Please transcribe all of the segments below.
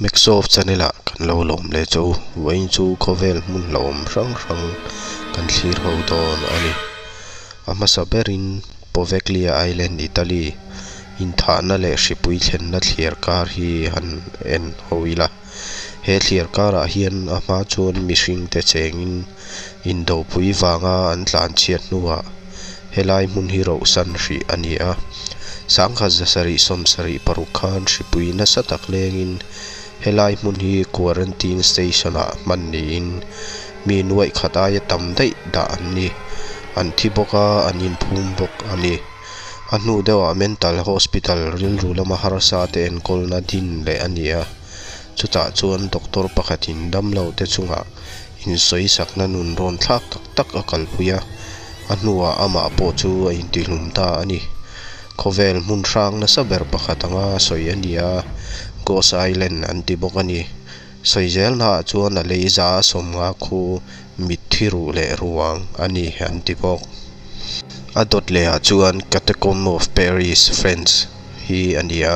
Maxof channel ah kan lo lawm leh che u. Vawiin chu khawvel hmun hlauhawm hrang hrang kan thlir ho dawn a ni. A hmasa berin Poveglia Island Italy inthahna leh hripui thlenna thliar kar hi han en ho ila. He thliar karah hian a hma chuan mihring te chengin indopui vanga an tlanchhiat hnuah helai hmun hi rohsan hrih a ni a. Sangkhat zasarih sawmsarih paruk khan hripui nasa tak lengin helai hmun hi quarantine station ah hman niin mi nuaih khat aia tam daih dah an ni. An thi bawk a, an inphum bawk a ni. A hnu deuhah mental hospital rilru lama harsa te enkawlna din leh a ni a. Chutah chuan doctor pakhatin damlo te chungah insawisakna nun rawn thlak tak tak a kalpui a, a hnuah amah pawh chu a intihlum ta a ni. Khawvel hmun hrang nasa ber pakhat anga sawi a ni a, Ghost Island an ti bawk a ni. Sawi zelnaah chuan a lei za sawmnga khu mitthi ruh leh ruang a ni an ti bawk. A dawt lehah chuan Catacomb of Paris, France hi a ni a.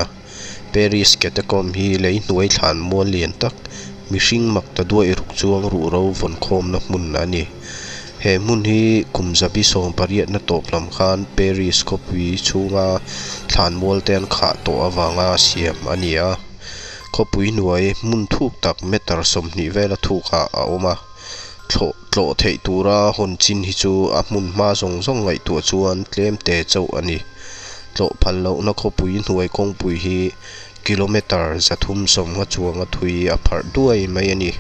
Paris Catacomb hi lei hnuai thlan mual lian tak, mihring mak ta duaih ruk chuang ruhro vawnkhawmna hmun a ni. He hmun hi kum zabi 18na tawp lam khan Paris khawpui chhunga thlan mual te an khah tawh avanga siam a ni a. Khawpui hnuai hmun thuk tak meter 20 vela thukah a awm a. Thlawh tlawh theih tura hawn chin hi chu a hmun hma zawng zawng ngaihtuah chuan tlem te chauh a ni. Tlawh phal lohna khawpui hnuai kawngpui hi kilometre 350 chuanga thui a pharh duai mai a ni.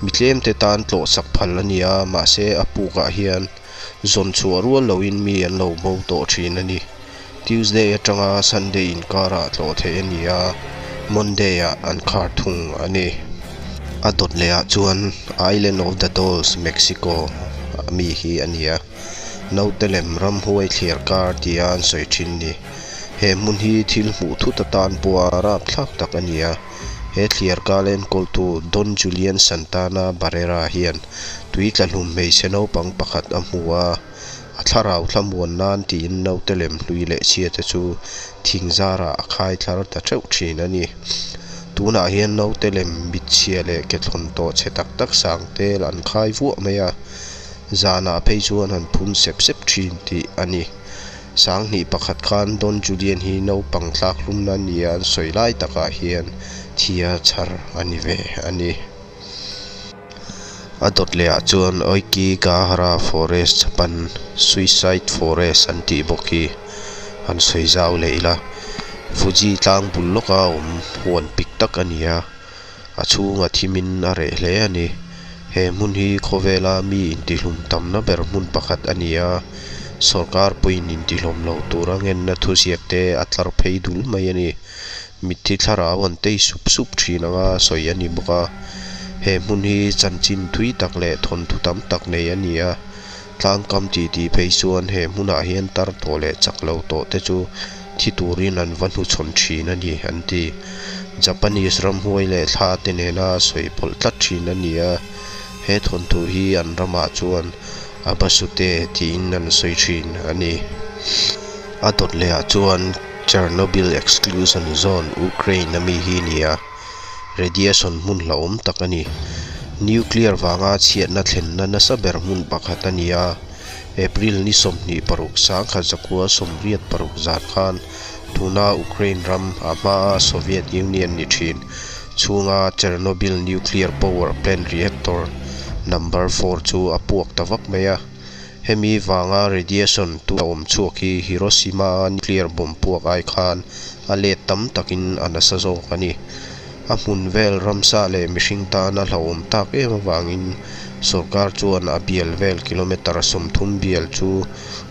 Mi tlem te tan tlawh sak phal a ni a, mahse a pukah hian zawn chhuah rual loin mi an lo bo tawh thin a ni. Tuesday atanga Sunday inkarah tlawh theih a ni a, Monday ah an khar thung a ni. A dawt lehah chuan Island of the Dolls, Mexico mi hi a ni a, naute lem ramhuai thliar kar tia an sawi thin ni. He hmun hi thil hmuh thut atan pawha rapthlak tak a ni a, he thliar kar enkawltu Don Julian Santana Barrera hian tui tla hlum hmeichhe naupang pakhat a hmu a, A thlarau thlamuan nan tiin naute lem hlui leh chhia te chu thing zarah a khai thlar ta theuh thin a ni. Tunah hian naute lem mit chhia leh ke thlawn tawh chhe tak tak sang tel an khai vuah mai a, zanah phei chuan an phun sep sep thin tih a ni. Sanghnih pakhat khan Don Julian hi naupang tlak hlumna nia an sawi lai takah hian thia chhar a ni ve a ni. A dawt leh ah chuan Aokigahara forest Japan suicide forest an tih bawk hi han sawi zau leh ila Fuji tlang bul lawka awm huan pik tak a ni a a chhunga thim in a reh hle a ni he hmun hi khawvela mi intihlum tamna ber hmun pakhat a ni a sawrkar pawhin intihlawm lo tura ngenna thuziak te a tlar phei dul mai a ni. Mitthi thlarau an tei sup sup thin anga sawi a ni bawk a, he hmun hi chanchin thui tak leh thawnthu tam tak nei a ni a, tlangkam tih tih phei chuan he hmunah hian tar tawh leh chak lo tawh te chu thi turin an va hnuchhawn thin a ni an ti. Japanese ramhuai leh thla te nena sawi pawlh tlat thin a ni a, he thawnthu hi an ramah chuan Abasute tiin an sawi thin a ni. A dawt lehah chuan. Chernobyl Exclusion Zone, Ukraine a mi hi a ni a, radiation hmun hlauhawm tak a ni. Nuclear vanga chhiatna thlenna nasa ber hmun pakhat a ni a, April ni 26 1986 zan khan tuna Ukraine ram a hmaa Soviet Union ni thin chhunga Chernobyl nuclear power plant reactor number four chu a puak ta vak mai a. Hemi vanga radiation tu a awm chhuak hi Hiroshima a nuclear bomb puak ai khan a let tam takin a nasa zawk a ni. A hmun vel ramsa leh mihring tana hlauhawm tak em avangin sorkar chuan a bial vel kilometre 30 bial chu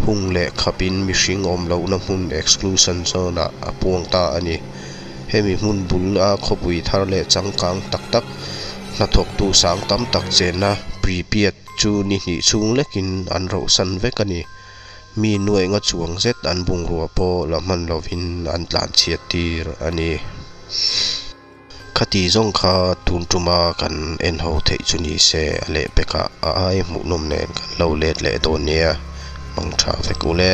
hung leh khapin mihring awm lohna hmun exclusion zone ah a puang ta a ni. Hemi hmun bul a khawpui thar leh changkang tak tak hnathawktu sang tam tak chenna Pripyat Chu ni hnih chhung lekin an rohsan vek a ni. Mi nuaih nga chuang zet an bungrua pawh la hman lovin an tlanchhiat tir a ni. Khati zawng kha tun tuma kan en ho theih chu ni se a lehpekah a ai hmuhnawm nen kan lo let leh dawn nia, hmang tha vek ule.